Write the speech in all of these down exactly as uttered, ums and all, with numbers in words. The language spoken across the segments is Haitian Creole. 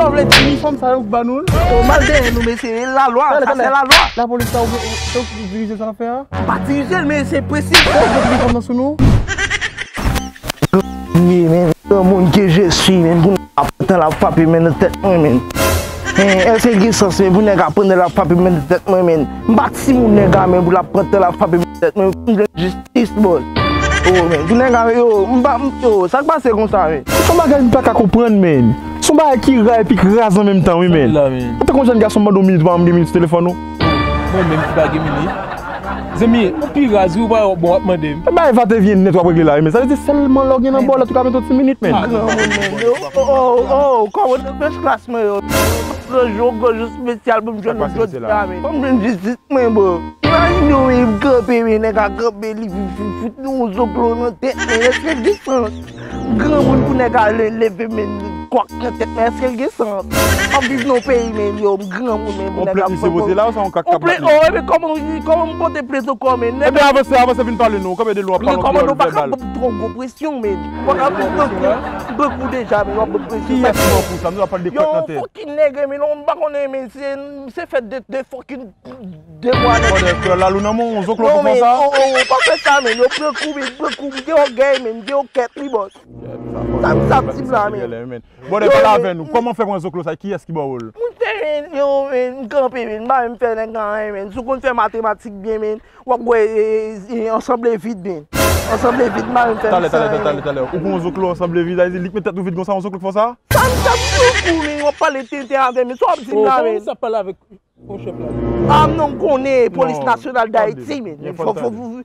Ou vle di inifòm sa yo k ba nou l? Yo, mal dèyè nou, mesye. E lalwa, sa se lalwa. Lapolis la, ou, ou, ou dirije sa fè a? M pa dirije l, men se prensip. Ou gen inifòm nan sou nou? Wi, men, granmoun ke je suis, men, pou nèg ap pran tan l ap frape men nan tèt mwen, men. Men, èske l gen sans, men, pou nèg ap pran tan l ap frape men nan tèt mwen, men? M pa timoun nèg la, men, pou l ap pran tan l ap frape men nan tèt mwen, pou m jwenn jistis, bòs. Oh, men, pou nèg la, yo, m pa, m, yo, sa k pase konsa, men? Se yon bagay m pa ka konprann, men. Se yon bagay ki ray epi ki raz an menm tan, wi, men. Antanke yon jèn gason, m mande w minit, ou pa janm gen minit sou telefòn ou? Mwen menm ki pa gen minit? Zanmi, ou pi raz, wi, ou pa bon, w ap mande m. E bay va te vyen nèt w ap regle la, wi, men. Sa vle di sèlman lè w gen nan bòlèt ou ka mete yon ti minit, men. Ah, non, non, non, non. Oh, oh, oh, kòmandan fèch klas mwen yo. Gwo jou, gwo jou espesyal pou m jwenn jodi a, men. Pou m jwenn jistis mwen, bro. Imajine w, men, m kanpe, men nèg a kanpe, li fout nou yon zoklo nan tèt, men èske l gen sans? Granmoun pou nèg a le-, leve men kwak nan tèt, men èske l gen sans? M ap viv nan yon peyi, men yo, m granmoun, men pou nèg ap pran. Yon plent misye pote la, ou se yon kak k ap bat li? Oh, ebyen, kòman, kòman m pote plent ankò, men nèg. Ebyen, avanse, avanse, vin pale nou. Kòman de lou ap pale yon ti wòl vèbal? Kòmandan pa ka ban m twò gwo presyon, men. Mwen ap pran kou, m pran kou deja, men w ap ban m presyon. Kiyès ki ban w kou sa? Nou ap pale de kwak nan tèt. Yo, fucking nèg, men non, m pa konnen, men se, se fèt de, de fucking de mwa nèt. Bòdè, frè, lalou nan men w, zoklo pou fè sa? Non, men, oh, oh, pa fè sa, men. Yo pran kou, men, pran kou, m gen ògèy, men, m gen òkèt, wi, bòs. Sa m, sa m di m la, men. Bòdè, pale avè nou. Kòman w fè pran zoklo sa? Kiyès ki ba w l? Mwen fè, men, yo, men, m kanpe, men, m pa menm fè nèg anyen, men. Si w konn fè matematik byen, men, w ap wè, e, e, e, ansanble vid, men. Ansanble vid, m pa menm fè nèg sa, men. Talè, talè, talè, talè. Ou pran yon zoklo ansanble vid, sa vle di li k met tèt ou vid konsa, yon zoklo k fè w sa? Sa m t ap di w kou, men, w ap pale tenten avè m, men. Sa w ap di m la, men? Kòman w sa pale avèk Mon chèf la. Ah, non, m konnen polis nasyonal Dayiti, men. Fò, fò, fò,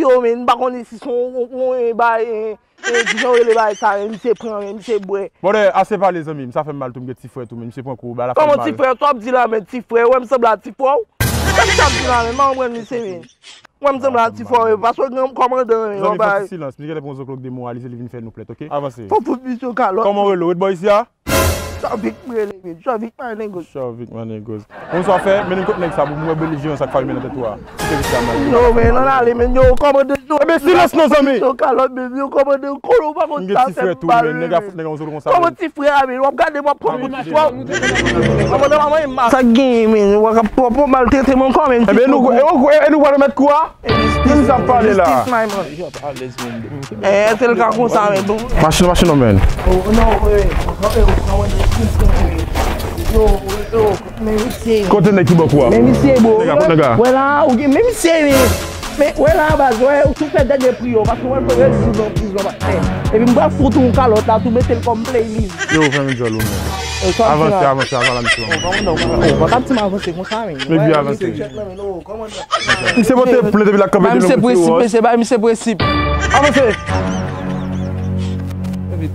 yo, men, m pa konnen si se yon, yon, yon, e, bay, e, e, kijan yo rele bay sa, men, misye pran, men, misye bwè. Bòdè, ase pale, zanmi m. Sa fè m mal tou, m gen ti frè tou, men misye pran kou, bagay la fè m mal. Kòman ti frè? Sa w ap di la, men, ti frè? Ou wè m sanble a ti frè w? Sa m t ap di la, men, m pa konprann misye, men. Ou wè m sanble a ti frè w, paske w gen kòmandan, men, yon bagay. Zanmi, fò ti silans. M gen lè pou yon zoklo k demoralize, li vin fè nou plent, oke? Avanse. Fò fout misye yon kalòt. Kòman w rele w? Ou ret bò isi a? Chavik m rele, men. Chavik my niggas. Chavik my niggas. Konn sa w fè, mennen m kot nèg sa pou m wè belijeran sa k fè men nan tèt ou a. Kite visye a mal. Yo, men, ann ale, men, yo, kòmandan, yo. Ebyen, silans non, zanmi. Yo, kalòt, men, yo, kòmandan, kolo, pa konn sa fè m mal, men. M gen ti frè tou, men, nèg a fout nèg yon zoklo konsa. Kòman ti frè a, men, w ap gade m ap pran kout swa. Kòmandan, pa mwen, m sa k genyen, men, w ap, w ap maltrete m ankò, men. Ebyen, nou, e, e, e nou pral remèt kou a? Menm sa ap pale la. Justice, my man. Eh, se l ka konsa, men bon. Machin, machin non, men. Oh, non, eh, eh, eh, yo, yo, men misye. Kote nèg ki bò kou a? Men misye, bro. Nèg a, nèg a. Wè la, ou gen, men misye, men. Men, wè la, baz, wè, ou tou fè dènye pri yo, paske wè, l fè resi nan prizon, pa tè. Epi m pral fout ou yon kalòt la, tou mete l kòm playlist. Yo, fèmen djòl ou, men. Avanse, avanse, avanse, avanse. Oh, pa t ap di m avanse konsa, men. Epi avanse. Misye pote plent epi l ap kanpe de lòt. Bay misye prensip, mesye, bay misye prensip. Avanse!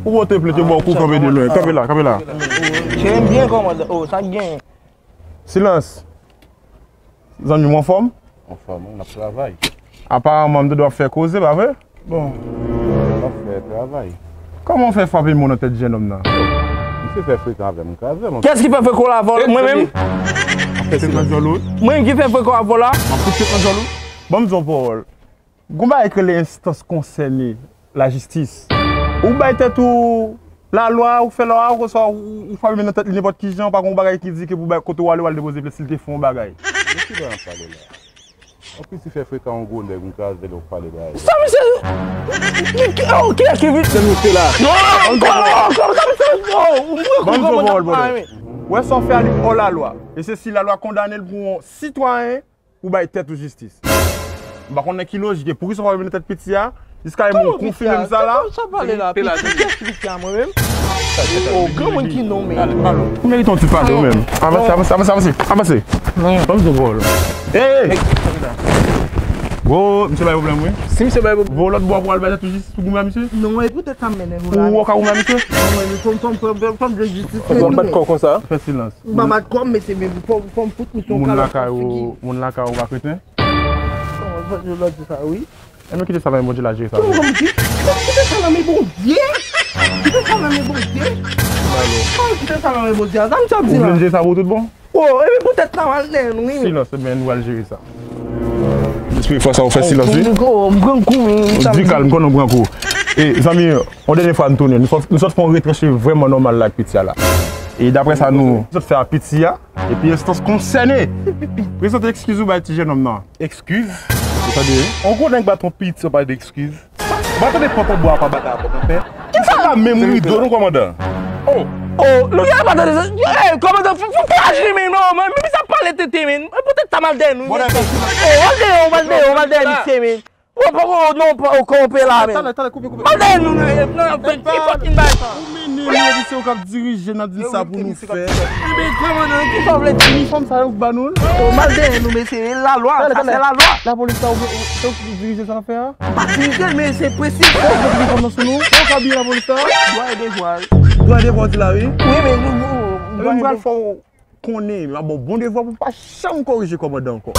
Ou pote plent, yo ba w kou kanpe de lwen. Kanpe la, kanpe la. Jere m byen, kòmandan. Oh, sa k genyen? Silans. Zanmi m, w anfòm? Anfòm, wi, n ap travay. Aparaman, m tande w ap fè koze, pa vre? Bon. N ap fè travay. Kòman w fè frape mò nan tèt jennonm nan? Misye fè frekan avè m, m kraze l. Kiyès ki fè frekan avè w la? Mwen menm? Tèt nan djòl ou? Mwen menm ki fè frekan avè w la? M ap fout tèt nan djòl ou. Ban m di w yon pawòl. Gon bagay ki rele enstans konsène, lajistis. Ou bay tèt ou lalwa, ou fè lwa, ou, ou, ou frape men nan tèt li nenpòt ki jan, pa gon bagay ki di ke pou bay kote w ale, w al depoze plent si l te fè yon bagay. De ki bagay w ap pale la? Anplis, li fè frekan yon gwo nèg, m kraze l, w ap pale bagay. Sa misye, ki, ki, oh, kiyès ki vin? Se nou te la. Non, non, non, sa misye, oh, ou pran kou kòmandan pa renmen. Wè sa w fè a, li hors la loi. E se si lalwa kondane l pou yon sitwayen, ou bay tèt ou jistis. M pa konn nan ki lojik, e poukisa w pa remet tèt piti a, jiska e moun konfime m sa la. Sa pale la, piti, kiyès ki piti a, mwen menm? Oh, granmoun ki non, men. Ou merite yon ti pale, ou menm. Avanse, avanse, avanse, avanse, avanse. Ban m di w pawòl. Hey, hey. Bro, misye bay pwoblèm, wi. Si misye bay pwoblèm. Bro, lòt bò pou al bay tèt ou jistis pou goumen a misye? Non, e poutèt sa m mennen nou la. Ou wè w ka goumen a misye? Non, men fò m, fò m, fò m, fò m jwenn jistis. Ou bat kò w konsa? Fè silans. M pa bat kò m, mesye, men fò, fò m fout misye yon kalòt nan figi. Moun lakay ou pa kreten? Kòman sa, yo lòt di sa, wi. Enben, kite sa nan men Bondye, l a jere sa. Kòman, kòman, ki-, kòman kite sa nan men Bondye? Kite sa nan men Bondye? Kòman kite sa nan men Bondye? Sa m t ap di la. Ou vle l jere sa pou tout bon? Oh, epi poutèt sa m al dèyè nou, wi. Silans, ebyen, nou al jere sa. Espri fwa sa ou fè silans, wi. Oh, m pran kou, wi. Di kalm, konnen w pran kou. E, zanmi, yon dènye fwa nou tounen. Nou sot, nou sot fè yon retranche vrèman nòmal la ak piti a la. E daprè sa nou sot fè a piti a, epi enstans konsène, prezante ekskiz ou bay ti jennonm nan. Ekskiz? Ou tande? Yon gwo nèg bat yon piti, ou pa de ekskiz? Ou pa tande pòt an bwa pa bat a pòt an fè? Kisa la menm rido nou, kòmandan? Oh! Oh, nou gen pa tande sa. Ey, kòmandan, fou, fou, fou aji, men, non, men, men, sa pale tete, men. Poutèt sa mal dèyè nou, men. Oh, mal dèyè, mal dèyè, mal dèyè, misye, men. Ou pa, ou, non, pa, ou kanpe la, men. Talè, talè, koupe, koupe. Mal dèyè nou, men. Non, fè ti fucking bay sa. Ou mennen nou, di se ou k ap dirije, n ap di sa pou nou fè. Ebyen, kòmandan, kisa w vle di? Inifòm sa yo k ba nou l? Oh, mal dèyè nou, mesye, e lalwa, sa se lalwa. Lapolis la, ou, ou, se ou ki dirije sa n ap fè a? Dirije, men se prensip. Ou ka biye lapolis la? Dwa e devwa. Dwa e devwa, w di la, wi. Wi, men nou, nou, dwa e devwa. Ebyen, m pral fè w konnen, m ap ba w bon devwa pou w pa janm korije kòmandan ankò.